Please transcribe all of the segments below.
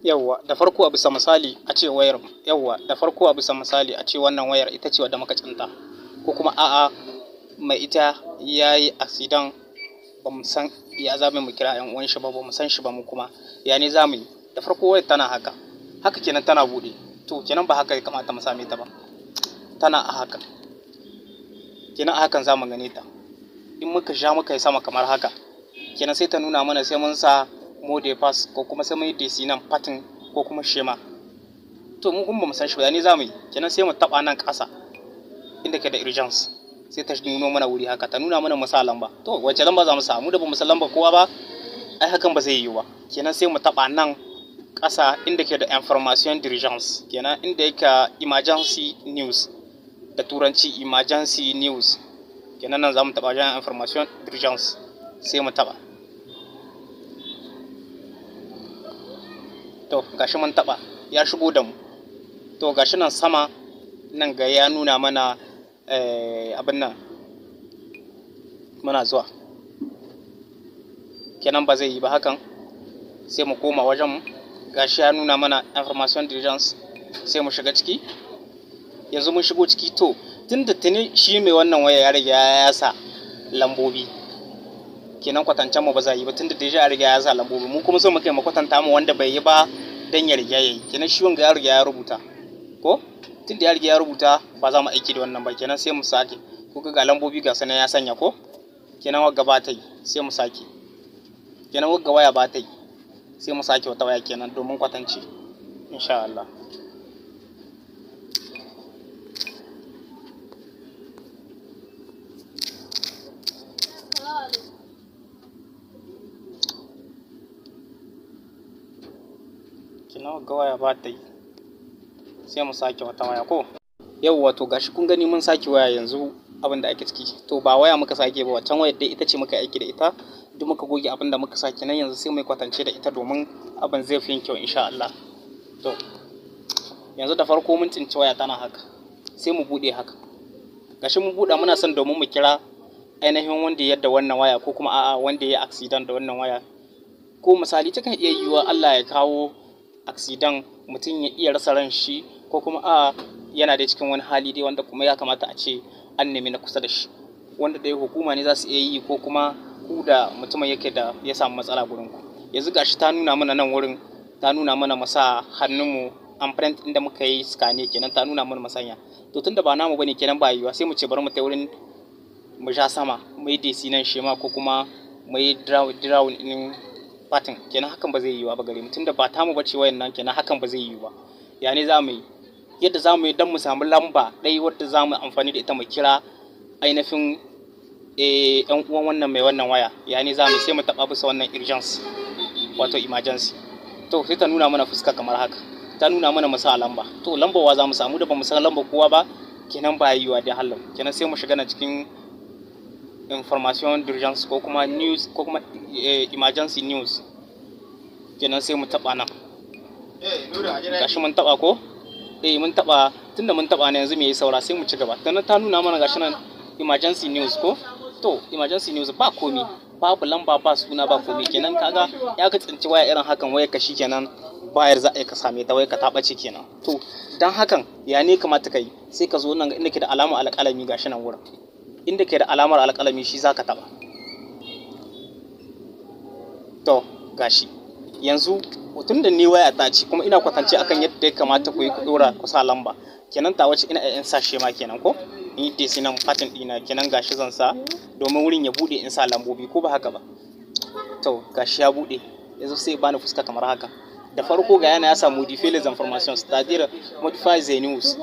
Yawwa, da farko a bisa misali a ce wayar, yawwa, da farko a bisa misali a ce wannan wayar ita ce wadda muka tsinta, ko kuma a'a, mai ita ya yi accident, ba mu san ya za mu kira 'yan uwan shi ba, ba mu san shi ba mu kuma ya ne za mu yi. Da farko wayar tana haka haka kenan, tana buɗe. To kenan ba haka ya kamata mu same ta ba, tana a haka kenan. A hakan za mu gane ta. In muka sha muka yi sama kamar haka kenan, sai ta nuna mana sai mun sa mot de passe, ko kuma sai mun yi dessiner pattern ko kuma schéma. To mu kuma ba mu san shi ba, ne za mu yi? Kenan sai mu taɓa nan ƙasa inda ke da urgence, sai ta nuno mana wuri haka, ta nuna mana mu sa lamba. To wace lamba za mu sa? Mu da ba mu san lamba kowa ba, ai hakan ba zai yiwu ba. Kenan sai mu taɓa nan ƙasa inda ke da information d'urgence, kenan inda yake emergency news da Turanci, emergency news. Kenan nan za mu taɓa wajen information d'urgence, sai mu taɓa. To gashi mun taɓa, ya shigo da mu. To gashi nan sama nan ga ya nuna mana abin nan muna zuwa. Kenan ba zai yi ba hakan, sai mu koma wajen. Gashi ya nuna mana information d'urgence, sai mu shiga ciki. Yanzu mun shigo ciki. To tunda tuni shi mai wannan waya ya riga ya sa lambobi, kenan kwatancen mu ba za yi ba, tunda déjà ya riga ya sa lambobi. Mu kuma so muka yi mu kwatanta mu wanda bai yi ba dan ya riga ya yi. Kenan shi wanga ya riga ya rubuta, ko tunda ya riga ya rubuta, ba za mu aiki da wannan ba. Kenan sai mu sake. Ko ga lambobi ga sanan ya sanya, ko kenan wagga ba ta yi, sai mu sake. Kenan wagga waya ba ta yi, sai mu sake wata waya kenan domin kwatance, insha Allah. Kenan wagga waya ba ta yi, sai mu sake wata waya ko. Yauwa, to gashi kun gani mun sake waya. Yanzu abin da ake ciki, to ba waya muka sake ba, wancan wayar dai ita ce muka aiki da ita, duk muka goge abin da muka sake nan. Yanzu sai mu kwatance da ita domin abin zai fi yin kyau, insha Allah. To yanzu da farko mun tsinci waya tana haka, sai mu buɗe haka. Gashi mun buɗe, muna son domin mu kira ainihin wanda ya yadda wannan waya, ko kuma a'a, wanda ya yi accident da wannan waya. Ko misali takan iya yiwuwa Allah ya kawo accident, mutum ya iya rasa ran shi, ko kuma a'a, yana da cikin wani hali dai wanda kuma ya kamata a ce an nemi na kusa da shi, wanda dai hukuma ne za su iya yi, ko kuma ku da mutumin yake da ya samu matsala gurin ku. Yanzu gashi ta nuna mana nan wurin, ta nuna mana mu sa hannunmu, empreinte inda muka yi scanner. Kenan ta nuna mana mu sanya. To tunda ba namu bane, kenan ba yiwuwa, sai mu ce bari mu tai wurin mu ja sama mu yi dessiner schéma, ko kuma mu yi drawing ɗin pattern. Kenan hakan ba zai yiwu ba gare mu, tunda ba tamu bace wayan nan. Kenan hakan ba zai yiwu ba. Ya ne za mu yi? Yadda za mu yi don mu samu lamba ɗaya wadda za mu amfani da ita mu kira ainihin yan uwan wannan mai wannan waya, ya ne za mu? Sai mu taɓa bisa wannan urgence, wato emergency. To sai ta nuna mana fuska kamar haka, ta nuna mana mu sa lamba. To lamba wa za mu samu da ba mu san lamba kowa ba? Kenan ba yiwuwa dai hallau. Kenan sai mu shiga na cikin information d'urgence, ko kuma news, ko kuma emergency news. Kenan sai mu taɓa nan. Gashi mun taɓa, ko eh mun taɓa. Tunda mun taɓa ne, yanzu me yi saura? Sai mu ci gaba. Sannan ta nuna mana gashi nan emergency news, ko? To emergency news ba komi, babu lamba, ba suna, ba komi. Kenan kaga ya ka tsinci waya irin hakan, wayar ka kenan bayar za a yi ka same ta, wayar ka ta ɓace kenan. To dan hakan ya ne kamata ka yi? Sai ka zo nan inda ke da alamar alƙalami. Gashi nan wurin inda ke da alamar alƙalami, shi za ka taɓa. To gashi yanzu tun da ni waya ta ce, kuma ina kwatance akan yadda ya kamata ku yi, ku ɗora ku sa lamba. Kenan ta wace ina in sa schéma kenan, ko in yi dessiner pattern ɗina. Kenan gashi zan sa domin wurin ya buɗe in sa lambobi, ko ba haka ba? To gashi ya buɗe. Yanzu sai bani fuska kamar haka. Da farko ga yana ya sa modifier les informations, c'est-à-dire modify the news,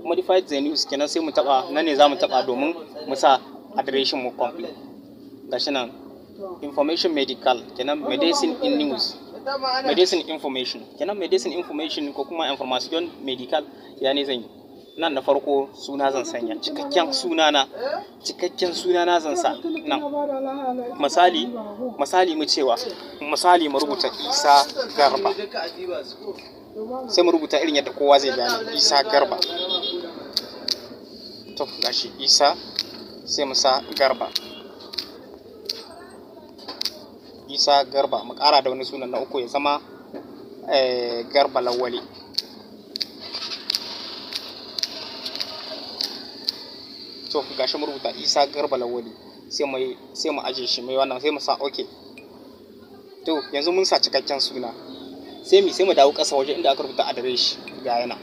modify the news. Kenan sai mu taba nan ne, za mu taba domin mu sa adireshin mu complete. Gashi nan information medical, kenan medicine in news, medicine information, kenan medicine information ko kuma information medical. Ya ne zan yi nan? Na farko suna zan sanya, cikakken suna na, cikakken suna na zan sa nan. Misali, misali mu cewa, misali mu rubuta Isa Garba, sai mu rubuta irin yadda kowa zai gane, Isa Garba. To gashi Isa, sai mu sa Garba, Isa Garba. Mu ƙara da wani sunan na uku ya zama Garba Lawali. To gashi mu rubuta Isa Garba Lawali, sai mu aje shi mai wannan, sai mu sa okay. To yanzu mun sa cikakken suna. Sai mu dawo ƙasa waje inda aka rubuta adireshi. Ga yana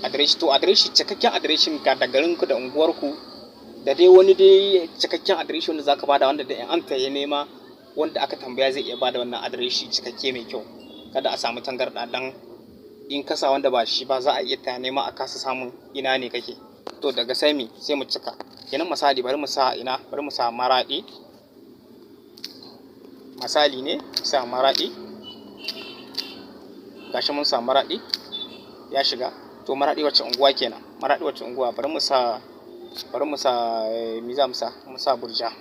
adireshi. To adireshi, cikakken adireshin ka da garinku da unguwarku da dai wani dai cikakken adireshi wanda zaka bada, wanda da in an tayi nema, wanda aka tambaya zai iya bada wannan adireshi cikakke mai kyau, kada a samu tangarɗa. Dan in kasa wanda ba shi ba, za a iya ta nema a kasa samun ina ne kake. To daga sai mu cika kenan. Misali, bari mu sa ina, bari mu sa Maraɗi. Misali ne, mu sa Maraɗi. Gashi mun sa Maraɗi, ya shiga. To Maraɗi wacce unguwa kenan? Maraɗi wacce unguwa? Bari mu sa, mi za mu sa? Mu sa Burja.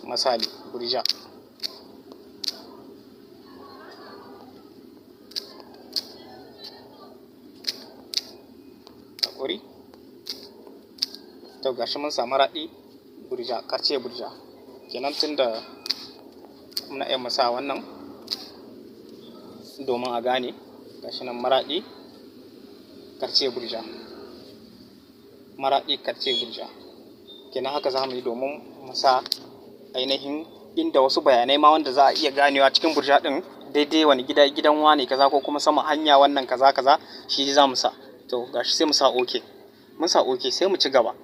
Misali, Burja. Hakuri. To gashi mun sa Maraɗi Burja, quartier Burja kenan. Tunda muna iya mu sa wannan domin a gane. Gashi nan, Maraɗi quartier Burja, Maraɗi quartier Burja kenan. Haka za mu yi domin mu sa ainihin inda wasu bayanai ma wanda za a iya ganewa cikin Burja ɗin, daidai wani gida, gidan wane kaza, ko kuma sama hanya wannan kaza kaza, shi za mu sa. To gashi, sai mu sa okay. Mun sa okay, sai mu ci gaba.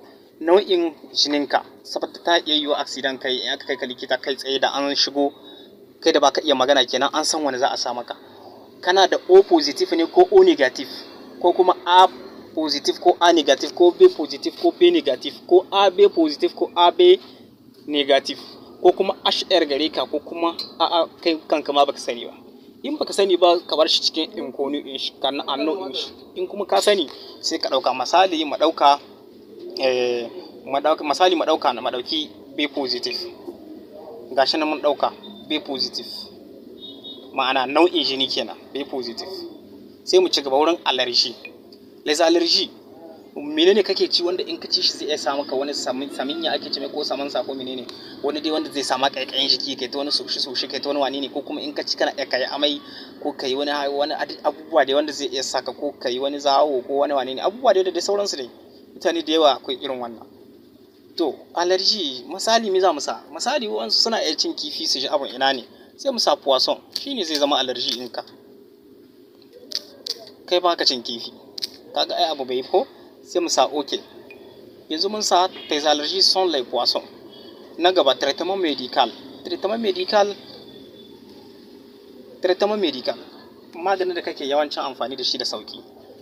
Nau'in jininka, saboda ta iya yiwu accident kai, in aka kai ka likita kai tsaye da an shigo, kai da baka iya magana kenan, an san wani za a sa maka. Kana da O positive ne ko O negative, ko kuma A positive ko A negative, ko B positive ko B negative, ko AB positive ko AB negative, ko kuma HR gare ka, ko kuma a'a, kai kanka ma baka sani ba? In baka sani ba, ka bar shi cikin inconnu in shi kan unknown in shi. In kuma ka sani, sai ka ɗauka. Misali, mu ɗauka mu ɗauka, misali, mu ɗauka, mu ɗauki B positive. Gashi nan mun ɗauka B positive, ma'ana nau'in jini kenan, B positive. Sai mu ci gaba wurin allergie. Les allergies, menene kake ci wanda in ka ci shi zai iya sa maka wani saminya ake ce mai, ko saman sa, ko menene, wani dai wanda zai sa maka ƙaiƙayin jiki, kai ta wani soshi soshi, kai ta wani wane ne, ko kuma in ka ci kana iya kai amai, ko kai wani abubuwa dai wanda zai iya saka, ko kai wani zawo, ko wani wane ne, abubuwa dai da dai sauransu dai. Mutane da yawa akwai irin wannan. To allergie, misali, me za mu sa? Misali, wasu suna iya cin kifi su ji abun ina ne, sai mu sa poisson, shine zai zama allergie ɗinka. Kai baka cin kifi, kaga ai abu bai ko. Sai mu sa okay. Yanzu mun sa tes allergies sont les poissons. Na gaba, traitement médical. Traitement médical, traitement médical, maganin da kake yawancin amfani da shi da sauki.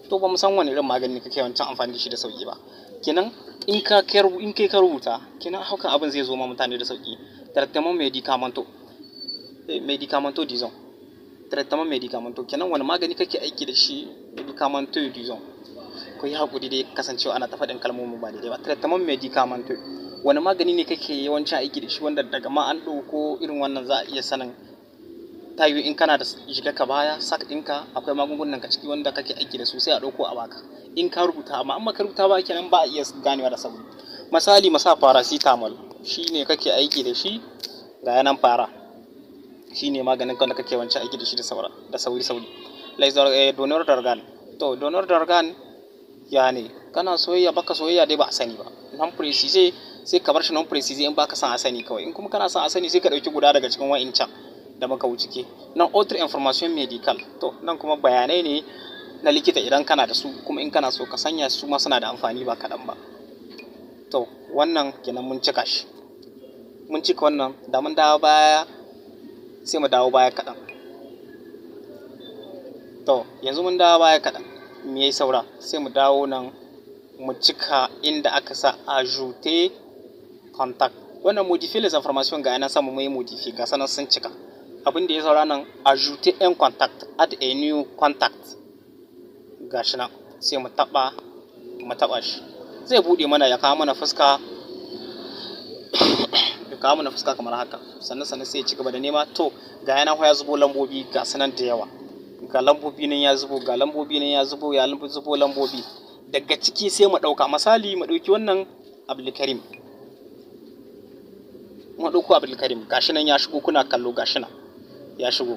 To ba mu san wani irin magani kake yawancin amfani da shi da sauki ba. Kenan in kai ka rubuta kenan, hakan abin zai zo ma mutane da sauki. Traitement médicamenteux, médicamenteux disons, traitement médicamenteux kenan, wani magani kake aiki da shi, médicamenteux disons. Ku yi haƙuri dai, kasancewa ana ta faɗin kalmomi ba daidai ba. Traitement médicamenteux, wani magani ne kake yawancin aiki da shi wanda daga ma an ɗauko irin wannan za a iya sanin? Ta yiwu in kana da shiga ka baya sac ɗinka, akwai magungunan ka ciki wanda kake aiki da su, sai a ɗauko a baka in ka rubuta. Amma in baka rubuta ba kenan, ba a iya ganewa da sauri. Misali, mu sa paracetamol, shi ne kake aiki da shi. Ga yanan, para shi ne maganin ka wanda kake yawancin aiki da shi da saura da sauri sauri. Les donneur d'organe. To donneur d'organe, ya ne kana soyayya, baka soyayya dai, ba a sani ba, non précisé, sai ka bar shi non précisé in baka son a sani kawai. In kuma kana son a sani, sai ka ɗauki guda daga cikin wa'incan da muka wuce ke nan. Autre information médicale. To nan kuma bayanai ne na likita idan kana da su, kuma in kana so ka sanya su ma, suna da amfani ba kaɗan ba. To wannan kenan, mun cika shi, mun cika wannan. Da mun dawo baya, sai mu dawo baya kaɗan. To yanzu mun dawo baya kaɗan, me yayi saura? Sai mu dawo nan mu cika inda aka sa ajouter contact. Wannan modifier les informations, ga yana sama mu yi modifier, ga sanan sun cika. Abin da ya saura nan, ajouter un contact, add a new contact. Gashi nan, sai mu taɓa shi, zai buɗe mana, ya kawo mana fuska kamar haka. Sannan sannan sai ya ci gaba da nema. To ga yana ya zubo lambobi, ga sanan da yawa, ga lambobi nan ya zubo, ga lambobi nan ya zubo, ya zubo lambobi. Daga ciki sai mu ɗauka. Misali, mu ɗauki wannan Abdulkarim. Mu ɗauko Abdulkarim, gashi nan ya shigo, kuna kallo, gashi nan ya shigo.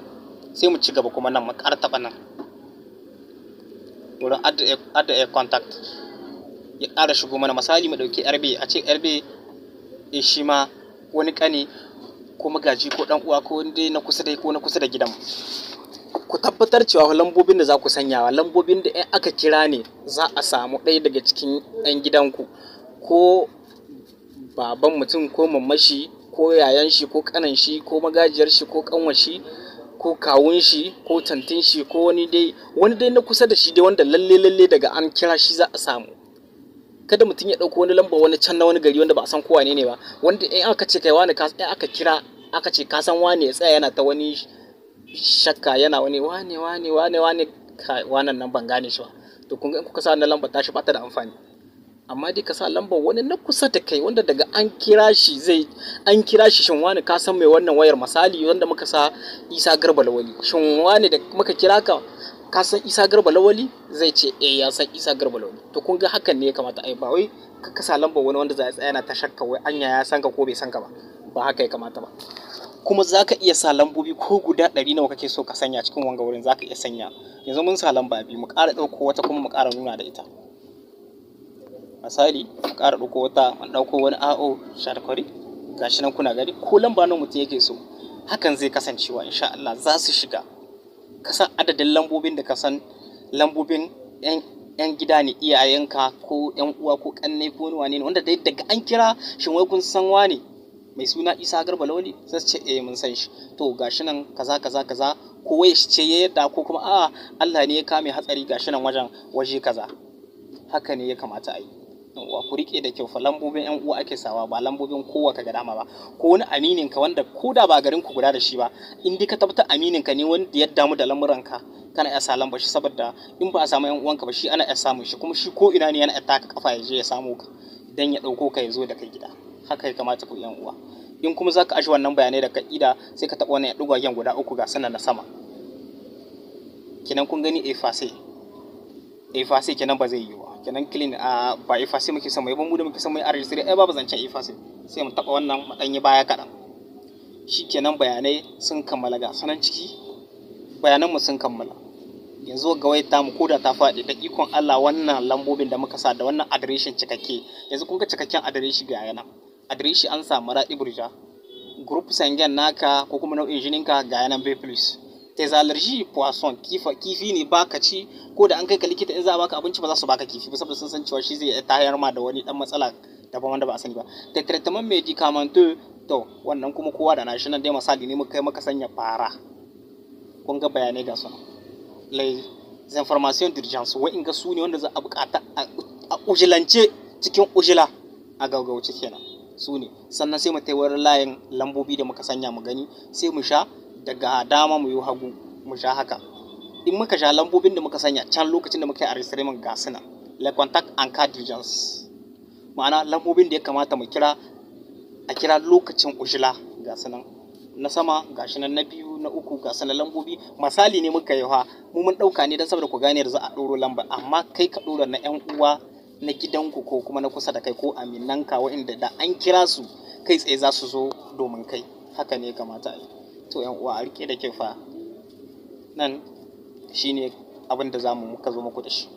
Sai mu ci gaba kuma nan, mu ƙara taɓa nan wurin add a contact, ya ƙara shigo mana. Misali, mu ɗauki RB, a ce RB shi ma wani ƙane ko magaji ko ɗan uwa ko dai na kusa dai ko na kusa da gidan. Ku tabbatar cewa lambobin da za ku sanyawa, lambobin da in aka kira ne za a samu ɗaya daga cikin 'yan gidanku, ko baban mutum, ko mamashi, ko yayan shi, ko ƙanan shi, ko magajiyar shi, ko ƙanwar shi, ko kawun shi, ko tantin shi, ko wani dai na kusa da shi dai, wanda lalle lalle daga an kira shi za a samu. Kada mutum ya ɗauko wani lamba wani can na wani gari wanda ba a san ko wane ne ba, wanda in aka ce kai wani ka, in aka kira aka ce ka san wane, ya tsaya yana ta wani shakka, yana wani wane wane wane wane, kai wannan nan ban gane shi ba. To kun ga, in kuka sa wannan lambar tashi, ba ta da amfani. Amma dai ka sa lambar wani na kusa da kai wanda daga an kira shi zai, an kira shi, "Shin wani, ka san mai wannan wayar?" Misali, wanda muka sa Isa Garba Lawali, "Shin wani, da muka kira ka, ka san Isa Garba Lawali?" Zai ce eh, ya san Isa Garba Lawali. To kun ga, hakan ne ya kamata a yi, ba wai ka sa lambar wani wanda za a tsaya yana ta shakka wai anya ya san ka ko bai san ka ba. Ba haka ya kamata ba. Kuma za ka iya sa lambobi ko guda 100 nawa kake so ka sanya cikin wanga wurin, za ka iya sanya. Yanzu mun sa lamba biyu, mu ƙara ɗauko wata kuma mu ƙara nuna da ita. Misali, mu ƙara ɗauko wata, mu ɗauko wani AO sharkwari, gashi nan kuna gani. Ko lamba nawa mutum yake so, hakan zai kasancewa, insha Allah za su shiga. Ka san adadin lambobin da ka san lambobin yan gida ne, iyayenka ko yan uwa ko ƙannai ko wani wane ne, wanda dai daga an kira, "Shin wai kun san wane mai suna Isa Garba Lawali?" Sai su ce eh, mun san shi, to gashi nan kaza kaza kaza, ko wai shi ce ya yadda, ko kuma a'a, Allah ne ya kame hatsari, gashi nan wajen waje kaza. Haka ne ya kamata a yi. Uwa, ku rike da kyau fa, lambobin yan uwa ake sawa, ba lambobin kowa ka ga dama ba, ko wani aminin ka wanda ko da ba garin ku guda da shi ba, in dai ka tabbata aminin ka ne wanda ya damu da lamuran ka, kana iya sa lambar shi, saboda in ba a samu yan uwanka ba, shi ana iya samun shi. Kuma shi ko ina ne yana iya taka kafa ya je ya samu ka dan ya dauko ka ya zo da kai gida. Haka ya kamata ku, yan uwa. In kuma zaka ashi wannan bayanai da ka'ida, sai ka taɓa wannan ɗigagen guda uku ga sanan na sama. Kenan kun gani, effacer, effacer kenan ba zai yi ba. Kenan clean a ba effacer muke son mu yi ba. Mu da muke son mu yi enregistrer, ai babu zancen effacer. Sai mu taɓa wannan, mu ɗan yi baya kaɗan. Shikenan, bayanai sun kammala, ga sanan ciki bayanan mu sun kammala. Yanzu ga wayar tamu, ko da ta faɗi, da ikon Allah wannan lambobin da muka sa da wannan adireshin cikakke, yanzu kun ga cikakken adireshi ga yana. Adireshi an samu Maraɗi Burja, groupe sanguin naka ko kuma nau'in jininka ga yanan B plus, tes allergies poisson, kifa kifi ne baka ci, ko da an kai ka likita in za a baka abinci ba za su baka kifi ba, saboda sun san cewa shi zai tayar ma da wani dan matsala daban wanda ba a sani ba. Tes traitements médicamenteux, to wannan kuma kowa da nashi. Nan dai misali ne muka kai muka sanya fara. Kun ga bayanai ga su. Les informations d'urgence, wa'in ga su ne wanda za a bukata a ujilance, cikin ujila, a gaugauce kenan, su ne. Sannan sai mu tai wurin layin lambobi da muka sanya mu gani, sai mu sha daga dama mu yi hagu, mu sha haka. In muka sha lambobin da muka sanya can lokacin da muka yi enregistrement, ga suna le contact en cas d'urgence, ma'ana lambobin da ya kamata mu kira, a kira lokacin ujila, ga su nan na sama, gashi nan na biyu, na uku, ga su nan lambobi. Misali ne muka yi fa, mu mun ɗauka ne don saboda ku gane da za a ɗoro lamba. Amma kai ka ɗora na 'yan uwa na gidanku ko kuma na kusa da kai ko aminanka, waɗanda da an kira su kai tsaye za su zo domin kai. Haka ne ya kamata a yi. To 'yan uwa, a rike da kyau fa, nan shine abin da zamu muka zo muku da shi.